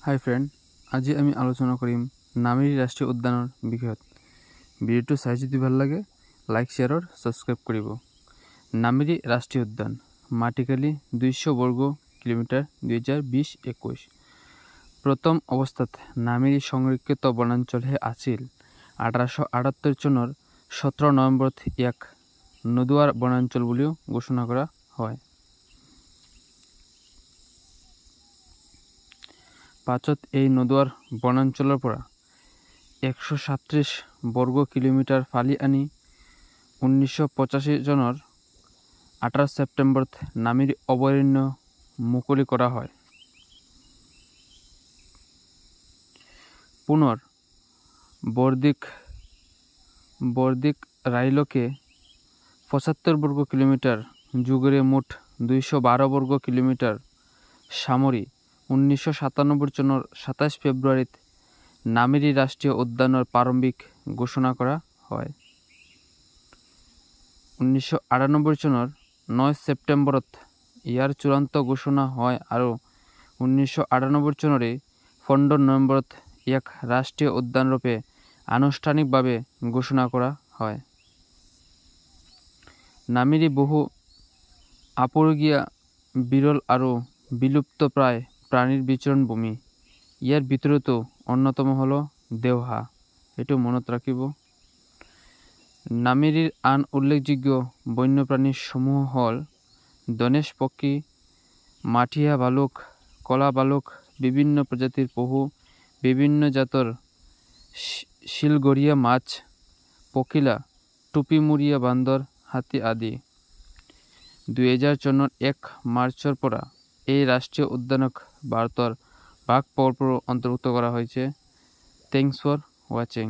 হাই friend, আজি আমি আলোচনা কৰিম নামেৰি ৰাষ্ট্ৰীয় উদ্যানৰ বিষয়ত। ভিডিঅ'টো চাই যদি ভাল লাগে, লাইক, শ্বেয়াৰ আৰু ছাবস্ক্ৰাইব কৰিব। নামেৰি ৰাষ্ট্ৰীয় উদ্যান মাটিকালি 200 বৰ্গ কিলোমিটাৰ, 2020-21। প্ৰথম অৱস্থাত নামেৰি সংৰক্ষিত বনাঞ্চলহে আছিল। 1878 চনৰ 17 নৱেম্বৰত ইয়াক নদুৱাৰ বনাঞ্চল বুলিও ঘোষণা কৰা হয়। পাছত এই নদুৱাৰ বনাঞ্চলৰ পৰা 137 বৰ্গ কিলোমিটাৰ ফালি আনি 1985 চনৰ 28 ছেপ্টেম্বৰত নামেৰি অভয়াৰণ্য মুকলি কৰা হয়। পুনৰ বৰদিক ৰাইলকে 75 বৰ্গ কিলোমিটাৰ যুগেৰে মুঠ 212 বৰ্গ কিলোমিটাৰ সামৰি 1997 চনৰ 27 ফেব্ৰুৱাৰীত নামেৰি ৰাষ্ট্ৰীয় উদ্যানৰ প্ৰাৰম্ভিক ঘোষণা কৰা হয়। 1998 চনৰ 9 ছেপ্টেম্বৰত ইয়াৰ চূড়ান্ত ঘোষণা হয় আৰু 1998 চনৰে 15 নৱেম্বৰত ইয়াক ৰাষ্ট্ৰীয় উদ্যানৰূপে আনুষ্ঠানিকভাৱে ঘোষণা কৰা হয়। নামেৰি বহু আপুৰুগীয়া, বিৰল আৰু বিলুপ্তপ্ৰায় প্ৰাণীৰ বিচৰণ ভূমি। ইয়াৰ ভিতৰতো অন্যতম হ'ল দেওহাঁহ, এইটো মনত ৰাখিব। নামেৰিৰ আন উল্লেখযোগ্য বন্যপ্ৰাণীসমূহ হ'ল ধনেশ পক্ষী, মাঠিয়া ভালুক, কলা ভালুক, বিভিন্ন প্ৰজাতিৰ পহু, বিভিন্ন জাতৰ শিলগৰীয়া মাছ, পখিলা, টুপিমূৰীয়া বান্দৰ, হাতী আদি। 2000 চনৰ 1 মাৰ্চৰ পৰা এই ৰাষ্ট্ৰীয় উদ্যানক ভাৰতৰ বাঘ প্ৰকল্পৰ অন্তৰ্ভুক্ত কৰা হৈছে। Thanks for ৱাচিং।